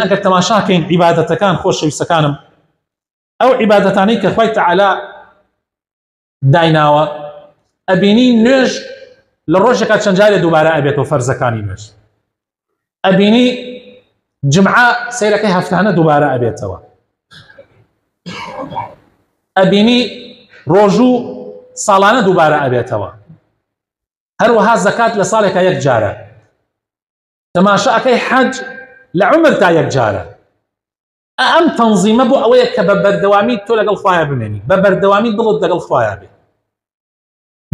ئەگەر تەماشا کەین عیبادەتەکان خۆشەویستەکانم ئەو عیبادەتانەی کە خوای تەعالا دایناوە ئەبینی نوێژ لە ڕۆژێکا چەند جارێ دووبارە ئەبێتەوە فەرزەکانی نوێژ ئەبینی جمعە سەیرەکەی هەفتانە دووبارە ئەبێتەوە ئەبینی ڕۆژوو ساڵانە دووبارە ئەبێتەوە هەروەها زەکات لە ساڵێکا یەک جارە تەماشا ئەکەی حەج لە عومرتا یەک جارە. ئەم تەنزیمە بۆ ئەوەیە کە بە بەردەوامی تۆ لەگەڵ خوایە بمێنی، بە بەردەوامی دڵت لەگەڵ خوایە بێ.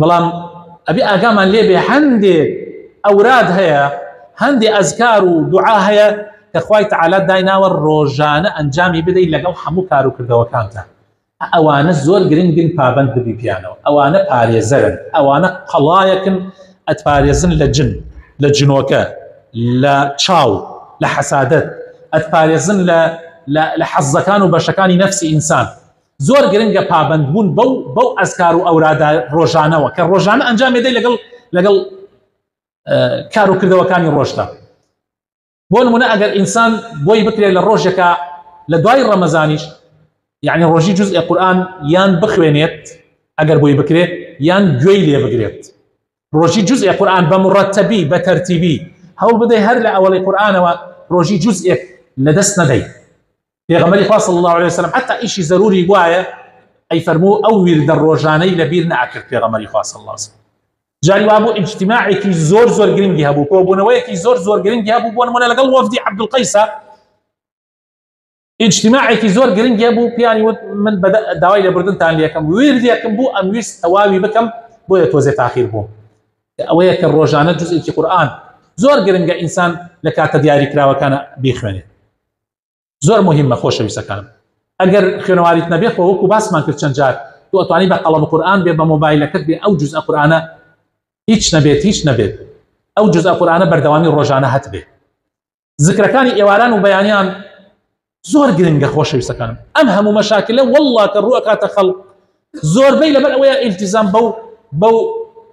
بەڵام ئەبێ ئاگامان لێ بێ هەندێک ئەوراد هەیە، هەندێ ئەزکار و دوعا هەیە کە خوای تەعالا دایناوە ڕۆژانە ئەنجامی بدەیت لەگەڵ هەموو کار و کردەوەکانتا. ئەوانە زۆر گرنگن پابەند ببی پیانەوە ئەوانە پارێزەرن ئەوانە قەڵایەکن ئەتپارێزن لە جن لە جنۆکە لە چاو لە حەسادەت ئەتپارێزن لە لە حەزەکان و بەشەکانی نەفسی ئینسان زۆر گرنگە پابەندبوون بەو بەو ئەزکار و ئەورادە ڕۆژانەوە کە ڕۆژانە ئەنجام دەی لەگەڵ لەگەڵ کار و کردەوەکانی ڕۆژدا بۆ نمونە ئەگەر ئینسان بۆی بکرێت لە ڕۆژێکا لە دوای ڕەمەزانیش یعنی ڕۆژی جزء قورئان یان بخوێنێت ئەگەر بۆی بکرێت یان گوێی لێ بگرێت ڕۆژی جزء قورئان بە مڕەتەبی بە تەرتیبی هەوڵ بدەی هەر لە ئەوەڵی قورئانەوە ڕۆژی جزئێک لە دەست نەدەی پێغەمبەری خوا صلی الله علیه وسلم حتی ئیشی زەروری بوایە ئەی فەرموو ئەو ویردە ڕۆژانەی لەبیر نەئەکرد پێغەمبەری خوا صلی الله علیه وسلم جاری وابوو ئیجتیماعێکی زۆر زۆر گرنگی هەبوو کۆبوونەوەیەکی زۆر زۆر گرنگی هەبوو بۆ نمونە لەگەڵ وەفدی عەبدولقەیسە ئیجتیماعێکی زۆر گرنگی هەبوو پیانی وت من داوای لێبوردنتان لێکەم ویردێکم بوو ئەمویست تەواوی بکەم بۆیە تۆزێ تاخیر بووم ئەوەیە کە ڕۆژانە جزئێکی قورئان زۆر گرنگە ئینسان لە کاتە دیاریکراوەکانە بیخوێنێت زۆر مهمە خۆشەویستەکانم ئەگەر خوێنەواریت نەبێ خۆ وەکو باسمان کرد چەند جار تۆ ئەتوانی بە قەڵەم قورئان بێ بە مۆبایلەکەت بێ ئەو جزء قورئانە هیچ نەبێت هیچ نەبێت ئەو جزء قورئانە بەردەوامی ڕۆژانە هەت بێ زکرەکانی ئێواران و بەیانیان زۆر گرنگە خۆشەویستەکانم ئەم هەموو مەشاکلە والله کە ڕوو ئەکاتە خەڵک زۆربەی لەبەر ئەوەیە ئیلتیزام بەو بەو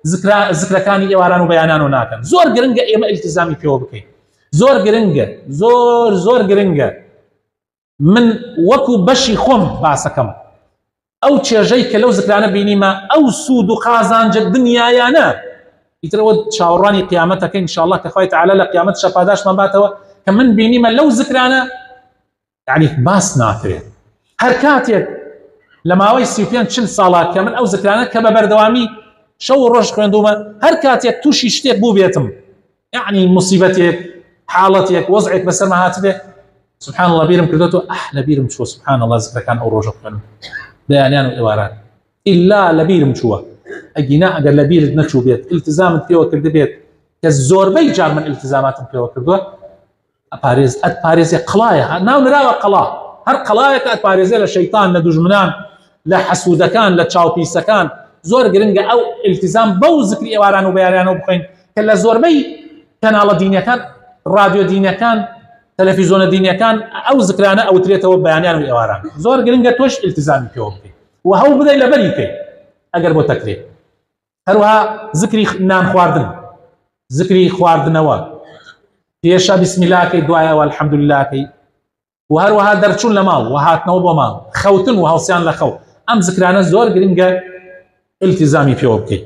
زکرەکانی ئێواران و بەیانان و ناکەن زۆر گرنگە ئێمە ئیلتیزامی پێوە بکەین زۆر گرنگە زۆر زۆر گرنگە من وەکو بەشی خۆم باسەکەم ئەو چێژەی کە لەو زکرانە بینیمە ئەو سوود و قازانجە دنیایانە ئیترەوە چاوەڕوانی قیامەتەکە انشاءالله کە خوای تعالی لە قیامەت شەپاداشمان باتەوە کە من بینیمە لەو زکرانە یعنی باس ناکرێت هەر کاتێک لە ماوەی 35 چل ساڵە کە من ئەو زکرانە کە بە بەردەوامی شەو و ڕۆژ خوێندومە هەر کاتێک تووشی شتێک بوو بێتم یعنی مصیبەتێک حاڵەتێک وەزعێک بەسەرمە هاتبێ سبحان الله بیرم کردێتەوە ئەح لە بیرم چووە سبحان الله زکرەکان ئەو ڕۆژە خوێنم بەیانیان و ئێواران ئیلا لە بیرم چووە ئەگینا ئەگەر لە بیرت نەچوو بێت التزامت پێوە کردبێت کە زۆربەی جار من التزاماتم پێوە کردووە ئەپارێز ئەتپارێزێ قەڵایە ناو نراوە قەڵا هەر قەڵایەکە ئەتپارێزێ لە شەیتان لە دوژمنان لە حەسوودەکان لە چاوپیسەکان زۆر گرنگە ئەو التزام بەو زکری ئێواران و بەیانیانەوە بخۆین کە لە زۆربەی کەناڵە دینیەکان ڕادیۆ دینەکان تەلەفیزۆنە دینیەکان ئەو زکرانە ئەوترێتەوە بەیانیان و ئێواران زۆر گرنگە تۆش التزامی پێوە بکەیت و هەوڵ بدەیت لەبەری بکەیت ئەگەر بۆ تەکرێت هەروەها زکری نان خواردن زکری خواردنەوە پێشە بسمیلاکەی دوایەوە الحەمدللاکەی و هەروەها دەرچوون لە ماڵ و هاتنەوە بۆ ماڵ خەوتن و هەڵسیان لە خەو ئەم زکرانە زۆر گرنگە التزامی پێوە بکەیت.